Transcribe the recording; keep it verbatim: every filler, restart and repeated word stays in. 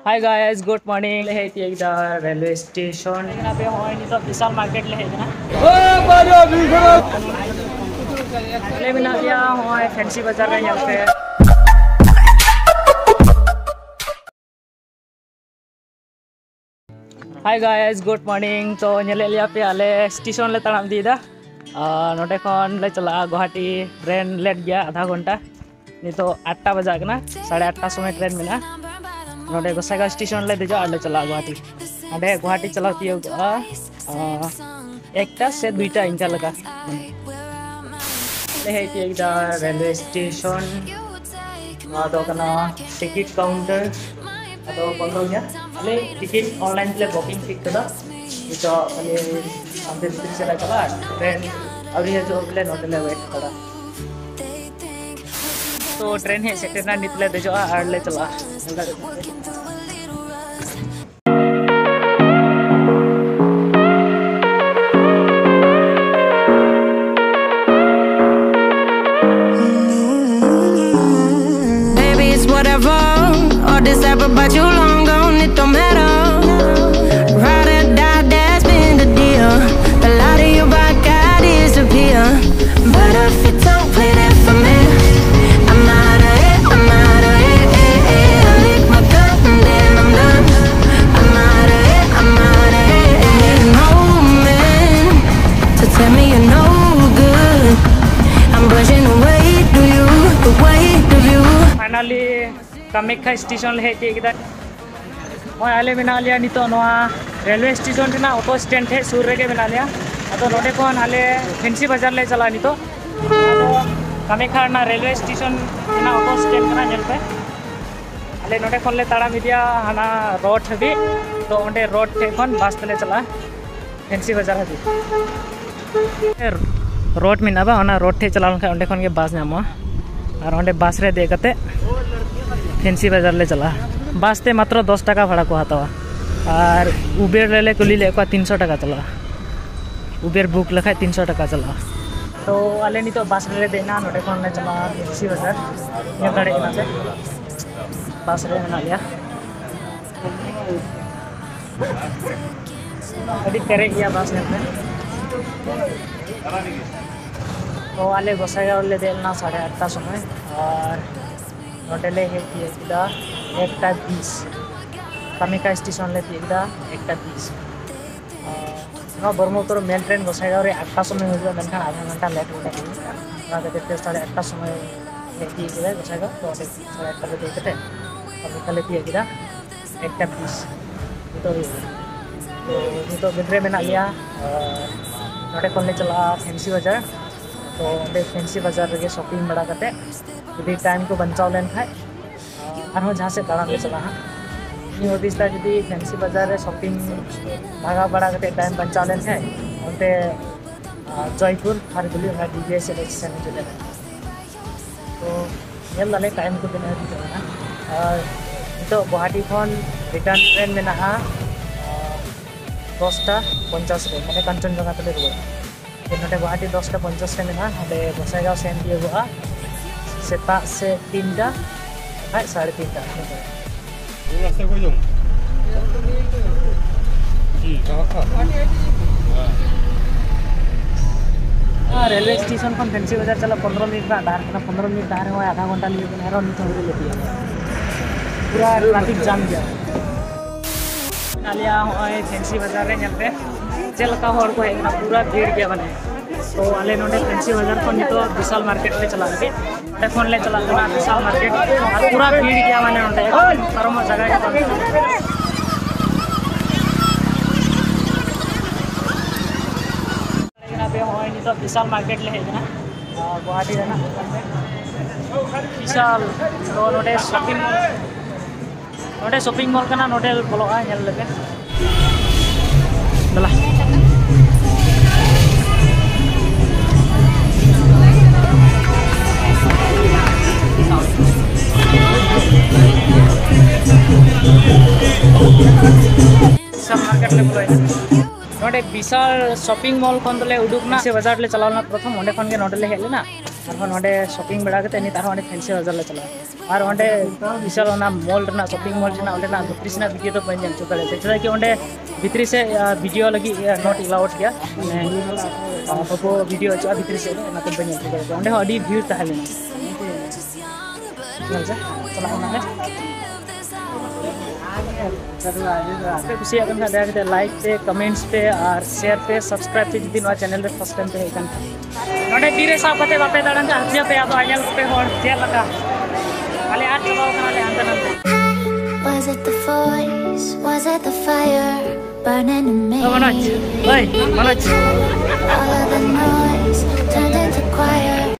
Hi guys, good morning. ᱞᱮ ᱦᱮᱡ ᱛᱤᱭᱟᱹᱜ ᱠᱮᱫᱟ ᱨᱮᱞᱣᱮ ᱥᱴᱮᱥᱚᱱ᱾ ᱦᱮᱡ ᱠᱟᱱᱟ ᱯᱮ, ᱦᱚᱸᱜᱼᱚᱭ ᱱᱤᱛᱚᱜ ᱵᱤᱥᱟᱞ ᱢᱟᱨᱠᱮᱴ ᱞᱮ ᱦᱮᱡ ᱠᱟᱱᱟ᱾ ᱟᱞᱮ ᱢᱮᱱᱟᱜ ᱞᱮᱭᱟ ᱦᱚᱸᱜᱼᱚᱭ ᱯᱷᱮᱱᱥᱤ ᱵᱟᱡᱟᱨ ᱨᱮ, ᱧᱮᱞ ᱯᱮ᱾ Hi guys, good morning. ᱛᱚ ᱧᱮᱞᱮᱫ ᱞᱮᱭᱟ ᱯᱮ, ᱟᱞᱮ ᱥᱴᱮᱥᱚᱱ ᱞᱮ ᱛᱟᱲᱟᱢ ᱤᱫᱤᱭᱮᱫᱟ᱾ ᱟᱨ ᱱᱚᱸᱰᱮ ᱠᱷᱚᱱ ᱞᱮ ᱪᱟᱞᱟᱜᱼᱟ ᱜᱩᱣᱟᱦᱟᱴᱤ᱾ ᱴᱨᱮᱱ ᱞᱮᱴ ᱜᱮᱭᱟ ᱟᱫᱷᱟ ᱜᱷᱚᱱᱴᱟ᱾ ᱱᱤᱛᱚᱜ ᱟᱴᱴᱟ ᱵᱟᱡᱟᱜ ᱠᱟᱱᱟ, ᱥᱟᱲᱮ ᱟᱴᱴᱟ ᱥᱚᱢᱚᱭ ᱴᱨᱮᱱ ᱢᱮᱱᱟᱜᱼᱟ᱾ ᱱᱚᱸᱰᱮ ᱜᱚᱥᱟᱭᱜᱟᱸᱣ ᱥᱴᱮᱥᱚᱱ ᱞᱮ ᱫᱮᱡᱚᱜᱼᱟ ᱟᱨ ᱞᱮ ᱪᱟᱞᱟᱜᱼᱟ ᱜᱩᱣᱟᱦᱟᱴᱤ᱾ ᱦᱟᱸᱰᱮ ᱜᱩᱣᱟᱦᱟᱴᱤ ᱪᱟᱞᱟᱣ ᱛᱤᱭᱳᱜᱚᱜᱼᱟ, ᱟᱸ, ᱮᱠᱴᱟ ᱥᱮ ᱫᱩᱭᱴᱟ ᱤᱱᱠᱟ ᱞᱮᱠᱟ᱾ ᱞᱮ ᱦᱮᱡ ᱛᱤᱭᱳᱜ ᱠᱮᱫᱟ ᱨᱮᱞᱣᱮ ᱥᱴᱮᱥᱚᱱ᱾ ᱱᱚᱣᱟ ᱫᱚ ᱠᱟᱱᱟ ᱴᱤᱠᱤᱴ ᱠᱟᱣᱩᱱᱴᱟᱨ᱾ ᱟᱫᱚ ᱵᱚᱱᱫᱚ ᱜᱮᱭᱟ᱾ ᱟᱞᱮ ᱴᱤᱠᱤᱴ ᱚᱱᱞᱟᱭᱤᱱ ᱛᱮᱞᱮ ᱵᱩᱠᱤᱝ ᱴᱷᱤᱠ ᱠᱟᱫᱟ᱾ ᱱᱤᱛᱚᱜ ᱠᱷᱟᱹᱞᱤ ᱥᱟᱱᱛᱤ ᱵᱷᱤᱛᱨᱤ ᱥᱮᱫ ᱞᱮ ᱪᱟᱞᱟᱜᱼᱟ᱾ ᱴᱨᱮᱱ ᱟᱹᱣᱨᱤ ᱦᱤᱡᱩᱜᱼᱟ ᱵᱚᱞᱮ, ᱱᱚᱸᱰᱮ ᱞᱮ ᱣᱮᱴ ᱦᱟᱛᱟᱲᱟ᱾ ᱛᱚ ᱴᱨᱮᱱ ᱦᱮᱡ ᱥᱮᱴᱮᱨ ᱮᱱᱟ, ᱱᱤᱛ ᱞᱮ ᱫᱮᱡᱚᱜᱼᱟ ᱟᱨ ᱞᱮ ᱪᱟᱞᱟᱜᱼᱟ᱾ ᱧᱮᱞ ᱫᱟᱲᱮᱭᱟᱜ ᱠᱟᱱᱟ ᱯᱮ᱾ Baby, it's whatever. All this ever about you long gone, it don't matter. Ride or die, that's been the deal. The light of your back, I disappear. But if you don't play that for me, I'm out of it, I'm out of it. I lick my gun and then I'm done. I'm out of it, I'm out of it. Moment to tell me you're no good. I'm brushing the weight of you, the weight of you. Finally, Kamakhya station ᱞᱮ ᱦᱮᱡ ᱛᱤᱭᱳᱜ ᱠᱮᱫᱟ᱾ ᱱᱚᱜᱼᱚᱭ ᱟᱞᱮ ᱢᱮᱱᱟᱜ ᱞᱮᱭᱟ ᱱᱤᱛᱚᱜ ᱱᱚᱣᱟ ᱨᱮᱞᱣᱮ ᱥᱴᱮᱥᱚᱱ ᱨᱮᱱᱟᱜ ᱚᱴᱳ ᱥᱴᱮᱱᱰ ᱴᱷᱮᱡ ᱥᱩᱨ ᱨᱮᱜᱮ ᱢᱮᱱᱟᱜ ᱞᱮᱭᱟ᱾ ᱟᱫᱚ ᱱᱚᱸᱰᱮ ᱠᱷᱚᱱ ᱟᱞᱮ ᱯᱷᱮᱱᱥᱤ ᱵᱟᱡᱟᱨ ᱞᱮ ᱪᱟᱞᱟᱜᱼᱟ ᱱᱤᱛᱚᱜ᱾ ᱟᱫᱚ ᱠᱟᱢᱟᱠᱠᱷᱟ ᱨᱮᱱᱟᱜ ᱨᱮᱞᱣᱮ ᱥᱴᱮᱥᱚᱱ ᱨᱮᱱᱟᱜ ᱚᱴᱳ ᱥᱴᱮᱱᱰ ᱠᱟᱱᱟ, ᱧᱮᱞ ᱯᱮ᱾ ᱟᱞᱮ ᱱᱚᱸᱰᱮ ᱠᱷᱚᱱ ᱞᱮ ᱛᱟᱲᱟᱢ ᱤᱫᱤᱭᱟ ᱦᱟᱱᱟ ᱨᱳᱰ ᱦᱟᱹᱵᱤᱡ᱾ ᱛᱚ ᱚᱸᱰᱮ ᱨᱳᱰ ᱴᱷᱮᱡ ᱠᱷᱚᱱ ᱵᱟᱥ ᱛᱮᱞᱮ ᱪᱟᱞᱟᱜᱼᱟ ᱯᱷᱮᱱᱥᱤ ᱵᱟᱡᱟᱨ ᱦᱟᱹᱵᱤᱡ᱾ ᱨᱳᱰ ᱢᱮᱱᱟᱜᱼᱟ ᱵᱟᱝ, ᱚᱱᱟ ᱨᱳᱰ ᱴᱷᱮᱡ ᱪᱟᱞᱟᱣ ᱞᱮᱱᱠᱷᱟᱱ ᱚᱸᱰᱮ ᱠᱷᱚᱱ ᱜᱮ ᱵᱟᱥ ᱧᱟᱢᱚᱜᱼᱟ᱾ ᱟᱨ ᱚᱸᱰᱮ ᱵᱟᱥ ᱨᱮ ᱫᱮᱡ ᱠᱟᱛᱮ ᱯᱷᱮᱱᱥᱤ ᱵᱟᱡᱟᱨ ᱞᱮ ᱪᱟᱞᱟᱜᱼᱟ᱾ ᱵᱟᱥ ᱛᱮ ᱢᱟᱛᱨᱚ ᱫᱚᱥ ᱴᱟᱠᱟ ᱵᱷᱟᱲᱟ ᱠᱚ ᱦᱟᱛᱟᱣᱟ᱾ ᱟᱨ ᱩᱵᱮᱨ ᱨᱮᱞᱮ ᱠᱩᱞᱤ ᱞᱮᱫ ᱠᱚᱣᱟ, ᱛᱤᱱᱥᱚ ᱴᱟᱠᱟ ᱪᱟᱞᱟᱜᱼᱟ᱾ ᱩᱵᱮᱨ ᱵᱩᱠ ᱞᱮᱠᱷᱟᱡ ᱛᱤᱱᱥᱚ ᱴᱟᱠᱟ ᱪᱟᱞᱟᱜᱼᱟ᱾ ᱛᱚ ᱟᱞᱮ ᱱᱤᱛᱚᱜ ᱵᱟᱥ ᱨᱮᱞᱮ ᱫᱮᱡ ᱮᱱᱟ, ᱱᱚᱸᱰᱮ ᱠᱷᱚᱱ ᱞᱮ ᱪᱟᱞᱟᱜᱼᱟ ᱯᱷᱮᱱᱥᱤ ᱵᱟᱡᱟᱨ᱾ ᱧᱮᱞ ᱫᱟᱲᱮᱭᱟᱜ ᱠᱟᱱᱟ ᱯᱮ, ᱵᱟᱥ ᱨᱮ ᱢᱮᱱᱟᱜ ᱞᱮᱭᱟ᱾ ᱟᱹᱰᱤ ᱯᱮᱨᱮᱡ ᱜᱮᱭᱟ ᱵᱟᱥ ᱧᱮᱞ ᱯᱮ᱾ ᱛᱚ ᱟᱞᱮ ᱜᱚᱸᱥᱟᱭᱜᱟᱸᱣ ᱨᱮᱞᱮ ᱫᱮᱡ ᱞᱮᱱᱟ ᱥᱟᱲᱮ ᱟᱴᱴᱟ ᱥᱚᱢᱚᱭ, ᱟᱨ ᱱᱚᱸᱰᱮ ᱞᱮ ᱦᱮᱡ ᱛᱤᱭᱳᱜ ᱠᱮᱫᱟ ᱮᱠᱴᱟ ᱵᱤᱥ᱾ ᱠᱟᱢᱤᱠᱟ ᱥᱴᱮᱥᱚᱱ ᱞᱮ ᱛᱤᱭᱳᱜ ᱠᱮᱫᱟ ᱮᱠᱴᱟ ᱵᱤᱥ᱾ ᱟᱨ ᱱᱚᱣᱟ ᱵᱨᱚᱦᱢᱯᱩᱛᱨᱚ ᱢᱮᱱ ᱴᱨᱮᱱ ᱜᱚᱸᱥᱟᱭᱜᱟᱸᱣ ᱨᱮ ᱟᱴᱴᱟ ᱥᱚᱢᱚᱭ ᱦᱤᱡᱩᱜᱼᱟ, ᱢᱮᱱᱠᱷᱟᱱ ᱟᱫᱷᱟ ᱜᱷᱚᱱᱴᱟ ᱞᱮᱴ ᱦᱩᱭ ᱞᱮᱱᱟ᱾ ᱚᱱᱟ ᱠᱷᱟᱹᱛᱤᱨ ᱛᱮ ᱥᱟᱲᱮ ᱟᱴᱴᱟ ᱥᱚᱢᱚᱭ ᱦᱮᱡ ᱛᱤᱭᱳᱜ ᱠᱮᱫᱟ ᱜᱚᱸᱥᱟᱭᱜᱟᱸᱣ᱾ ᱛᱚ ᱚᱸᱰᱮ ᱥᱟᱲᱮ ᱟᱴᱴᱟ ᱨᱮ ᱫᱮᱡ ᱠᱟᱛᱮ ᱠᱟᱢᱤᱠᱟ ᱞᱮ ᱛᱤᱭᱳᱜ ᱠᱮᱫᱟ ᱮᱠᱴᱟ ᱵᱤᱥ᱾ ᱱᱤᱛᱚᱜ ᱦᱩᱭᱩᱜ ᱠᱟᱱᱟ᱾ ᱛᱚ ᱱᱤᱛᱚᱜ ᱜᱟᱹᱰᱤ ᱨᱮ ᱢᱮᱱᱟᱜ ᱞᱮᱭᱟ, ᱟᱨ ᱱᱚᱸᱰᱮ ᱠᱷᱚᱱ ᱞᱮ ᱪᱟᱞᱟᱜᱼᱟ ᱯᱷᱮᱱᱥᱤ ᱵᱟᱡᱟᱨ᱾ ᱛᱚ ᱚᱸᱰᱮ ᱯᱷᱮᱱᱥᱤ ᱵᱟᱡᱟᱨ ᱨᱮᱜᱮ ᱥᱚᱯᱤᱝ ᱵᱟᱲᱟ ᱠᱟᱛᱮ, ᱡᱩᱫᱤ ᱴᱟᱭᱤᱢ ᱠᱚ ᱵᱟᱧᱪᱟᱣ ᱞᱮᱱᱠᱷᱟᱡ, ᱟᱨᱦᱚᱸ ᱡᱟᱦᱟᱸ ᱥᱮᱫ ᱫᱟᱬᱟᱱ ᱞᱮ ᱪᱟᱞᱟᱜᱼᱟ ᱦᱟᱸᱜ᱾ ᱤᱧ ᱦᱩᱫᱤᱥ ᱫᱟ ᱡᱩᱫᱤ ᱯᱷᱮᱱᱥᱤ ᱵᱟᱡᱟᱨ ᱨᱮ ᱥᱚᱯᱤᱝ ᱵᱷᱟᱜᱟᱣ ᱵᱟᱲᱟ ᱠᱟᱛᱮ ᱴᱟᱭᱤᱢ ᱵᱟᱧᱪᱟᱣ ᱞᱮᱱᱠᱷᱟᱡ, ᱚᱱᱛᱮ, ᱟᱨ ᱡᱚᱭᱯᱩᱨ ᱟᱨ ᱫᱤᱞᱞᱤ ᱚᱱᱟ ᱰᱤ ᱵᱤ ᱮᱥ ᱥᱮᱫ ᱥᱮᱱ ᱦᱤᱡᱩᱜ ᱞᱮᱱᱟ᱾ ᱛᱚ ᱧᱮᱞ ᱫᱟᱞᱮ ᱴᱟᱭᱤᱢ ᱠᱚ ᱛᱤᱱᱟᱹᱜ ᱦᱟᱹᱵᱤᱡ ᱛᱟᱦᱮᱱᱟ᱾ ᱟᱨ ᱱᱤᱛᱚᱜ ᱜᱩᱣᱟᱦᱟᱴᱤ ᱠᱷᱚᱱ ᱨᱤᱴᱟᱨᱱ ᱴᱨᱮᱱ ᱢᱮᱱᱟᱜᱼᱟ, ᱟᱨ ᱫᱚᱥᱴᱟ ᱯᱚᱧᱪᱟᱥ ᱨᱮ, ᱢᱟᱱᱮ ᱠᱟᱧᱪᱚᱱᱡᱚᱝᱜᱷᱟ ᱛᱮᱞᱮ ᱨᱩᱣᱟᱹᱲᱟ᱾ ᱛᱚ ᱱᱚᱰᱮ ᱜᱩᱣᱟᱦᱟᱴᱤ ᱫᱚᱥᱴᱟ ᱯᱚᱧᱪᱟᱥ ᱨᱮ ᱢᱮᱱᱟᱜᱼᱟ, ᱦᱟᱸᱰᱮ ᱜᱚᱸᱥᱟᱭᱜᱟᱸᱣ ᱥᱮᱱ ᱛᱤᱭᱳᱜᱚᱜᱼᱟ ᱥᱮᱛᱟᱜ ᱥᱮ ᱛᱤᱱᱴᱟ, ᱵᱟᱠᱷᱟᱡ ᱥᱟᱲᱮ ᱛᱤᱱᱴᱟ᱾ ᱨᱟᱥᱛᱟ ᱠᱚ ᱡᱚᱢ᱾ ᱟᱨ ᱨᱮᱞᱣᱮ ᱥᱴᱮᱥᱚᱱ ᱠᱷᱚᱱ ᱯᱷᱮᱱᱥᱤ ᱵᱟᱡᱟᱨ ᱪᱟᱞᱟᱜ ᱯᱚᱱᱨᱚ ᱢᱤᱱᱤᱴ ᱨᱮᱱᱟᱜ ᱰᱟᱦᱟᱨ ᱠᱟᱱᱟ᱾ ᱯᱚᱱᱨᱚ ᱢᱤᱱᱤᱴ ᱰᱟᱦᱟᱨ ᱨᱮ ᱦᱚᱸᱜᱼᱚᱭ ᱟᱫᱷᱟ ᱜᱷᱚᱱᱴᱟ ᱞᱮ ᱦᱩᱭᱩᱜ ᱠᱟᱱᱟ, ᱟᱨᱦᱚᱸ ᱱᱤᱛ ᱦᱚᱸ ᱟᱹᱣᱨᱤ ᱞᱮ ᱛᱤᱭᱳᱜᱟ᱾ ᱯᱩᱨᱟ ᱴᱨᱟᱯᱷᱤᱠ ᱡᱟᱢ ᱜᱮᱭᱟ᱾ ᱟᱞᱮᱭᱟᱜ ᱦᱚᱸᱜᱼᱚᱭ ᱯᱷᱮᱱᱥᱤ ᱵᱟᱡᱟᱨ ᱨᱮ ᱧᱮᱞ ᱯᱮ ᱪᱮᱫ ᱞᱮᱠᱟ ᱦᱚᱲ ᱠᱚ ᱦᱮᱡ ᱠᱟᱱᱟ, ᱯᱩᱨᱟ ᱵᱷᱤᱲ ᱜᱮᱭᱟ ᱢᱟᱱᱮ᱾ ᱛᱚ ᱟᱞᱮ ᱱᱚᱰᱮ ᱯᱷᱮᱱᱥᱤ ᱵᱟᱡᱟᱨ ᱠᱷᱚᱱ ᱱᱤᱛᱚᱜ ᱵᱤᱥᱟᱞ ᱢᱟᱨᱠᱮᱴ ᱞᱮ ᱪᱟᱞᱟᱜ ᱞᱟᱹᱜᱤᱫ᱾ ᱚᱸᱰᱮ ᱠᱷᱚᱱ ᱞᱮ ᱪᱟᱞᱟᱜ ᱠᱟᱱᱟ ᱵᱤᱥᱟᱞ ᱢᱟᱨᱠᱮᱴ, ᱟᱨ ᱯᱩᱨᱟ ᱵᱷᱤᱲ ᱜᱮᱭᱟ ᱢᱟᱱᱮ ᱚᱸᱰᱮ ᱯᱟᱨᱚᱢᱚᱜ ᱡᱟᱭᱜᱟ ᱜᱮ ᱵᱟᱝ᱾ ᱟᱯᱮ ᱦᱚᱸᱜᱼᱚᱭ ᱱᱤᱛᱚᱜ ᱵᱤᱥᱟᱞ ᱢᱟᱨᱠᱮᱴ ᱞᱮ ᱦᱮᱡ ᱮᱱᱟ, ᱟᱨ ᱜᱩᱣᱟᱦᱟᱴᱤ ᱨᱮᱱᱟᱜ ᱵᱤᱥᱟᱞ᱾ ᱛᱚ ᱱᱚᱰᱮ ᱥᱚᱯᱤᱝ ᱢᱚᱞ, ᱱᱚᱰᱮ ᱥᱚᱯᱤᱝ ᱢᱚᱞ ᱠᱟᱱᱟ, ᱱᱚᱰᱮ ᱵᱚᱞᱚᱜᱼᱟ, ᱧᱮᱞ ᱞᱮᱯᱮ᱾ ᱫᱮᱞᱟ᱾ ᱵᱤᱥᱟᱞ ᱢᱟᱨᱠᱮᱴ ᱞᱮ ᱵᱚᱞᱚᱭᱮᱱᱟ᱾ ᱱᱚᱰᱮ ᱵᱤᱥᱟᱞ ᱥᱚᱯᱤᱝ ᱢᱚᱞ ᱠᱷᱚᱱ ᱫᱚᱞᱮ ᱩᱰᱩᱠ ᱮᱱᱟ, ᱥᱮ ᱵᱟᱡᱟᱨ ᱞᱮ ᱪᱟᱞᱟᱣ ᱞᱮᱱᱟ ᱯᱨᱚᱛᱷᱚᱢ, ᱚᱸᱰᱮ ᱠᱷᱚᱱ ᱜᱮ ᱱᱚᱰᱮ ᱞᱮ ᱦᱮᱡ ᱞᱮᱱᱟ᱾ ᱟᱨᱦᱚᱸ ᱱᱚᱰᱮ ᱥᱚᱯᱤᱝ ᱵᱟᱲᱟ ᱠᱟᱛᱮ ᱱᱤᱛ ᱟᱨᱦᱚᱸ ᱚᱸᱰᱮ ᱯᱷᱮᱱᱥᱤ ᱵᱟᱡᱟᱨ ᱞᱮ ᱪᱟᱞᱟᱜᱼᱟ᱾ ᱟᱨ ᱚᱸᱰᱮ ᱵᱤᱥᱟᱞ ᱚᱱᱟ ᱢᱚᱞ ᱨᱮᱱᱟᱜ, ᱥᱚᱯᱤᱝ ᱢᱚᱞ ᱨᱮᱱᱟᱜ ᱚᱸᱰᱮᱱᱟᱜ ᱵᱷᱤᱛᱨᱤ ᱥᱮᱱᱟᱜ ᱵᱷᱤᱰᱤᱭᱳ ᱫᱚ ᱵᱟᱹᱧ ᱧᱮᱞ ᱦᱚᱪᱚ ᱫᱟᱲᱮᱭᱟᱜᱼᱟ, ᱪᱮᱫᱟᱜ ᱠᱤ ᱚᱸᱰᱮ ᱵᱷᱤᱛᱨᱤ ᱥᱮ ᱵᱷᱤᱰᱤᱭᱳ ᱞᱟᱹᱜᱤᱫ ᱱᱚᱴ ᱮᱞᱟᱣᱰ ᱜᱮᱭᱟ, ᱢᱟᱱᱮ ᱵᱟᱠᱚ ᱵᱷᱤᱰᱤᱭᱳ ᱦᱚᱪᱚᱜᱼᱟ ᱵᱷᱤᱛᱨᱤ ᱥᱮᱫ ᱨᱮ, ᱚᱱᱟᱛᱮ ᱵᱟᱹᱧ ᱧᱮᱞ ᱦᱚᱪᱚ ᱫᱟᱲᱮᱭᱟᱜᱼᱟ᱾ ᱚᱸᱰᱮ ᱦᱚᱸ ᱟᱹᱰᱤ ᱵᱷᱤᱲ ᱛᱟᱦᱮᱸ ᱞᱮᱱᱟ᱾ ᱧᱮᱞ ᱪᱮ, ᱪᱟᱞᱟᱜ ᱠᱟᱱᱟ ᱞᱮ᱾ ᱟᱯᱮ ᱠᱩᱥᱤᱭᱟᱜ ᱠᱟᱱ ᱠᱷᱟᱱ ᱫᱟᱭᱟ ᱠᱟᱛᱮ ᱞᱟᱭᱤᱠ ᱯᱮ, ᱠᱚᱢᱮᱱᱴᱥ ᱯᱮ ᱟᱨ ᱥᱮᱭᱟᱨ ᱯᱮ, ᱥᱟᱵᱥᱠᱨᱟᱭᱤᱵ ᱯᱮ ᱡᱩᱫᱤ ᱱᱚᱣᱟ ᱪᱮᱱᱮᱞ ᱨᱮ ᱯᱷᱟᱥᱴ ᱴᱟᱭᱤᱢ ᱯᱮ ᱦᱮᱡ ᱟᱠᱟᱱ ᱠᱷᱟᱱ᱾ ᱱᱚᱰᱮ ᱛᱤᱨᱮ ᱥᱟᱵ ᱠᱟᱛᱮ ᱵᱟᱯᱮ ᱫᱟᱬᱟᱱ ᱠᱟᱱᱟ, ᱦᱟᱹᱯᱤᱭᱟᱯᱮ ᱟᱫᱚ ᱧᱮᱞ ᱠᱚᱯᱮ ᱦᱚᱲ ᱪᱮᱫ ᱞᱮᱠᱟ᱾ ᱟᱞᱮ ᱟᱫ ᱪᱟᱵᱟᱣ ᱠᱟᱱᱟᱞᱮ ᱦᱟᱱᱛᱮ ᱱᱟᱛᱮ᱾ Was it the voice? Was it the fire burning in me? ᱛᱚ ᱢᱚᱱᱳᱡᱽ, ᱳᱭ Manoj. All of the noise turned into quiet.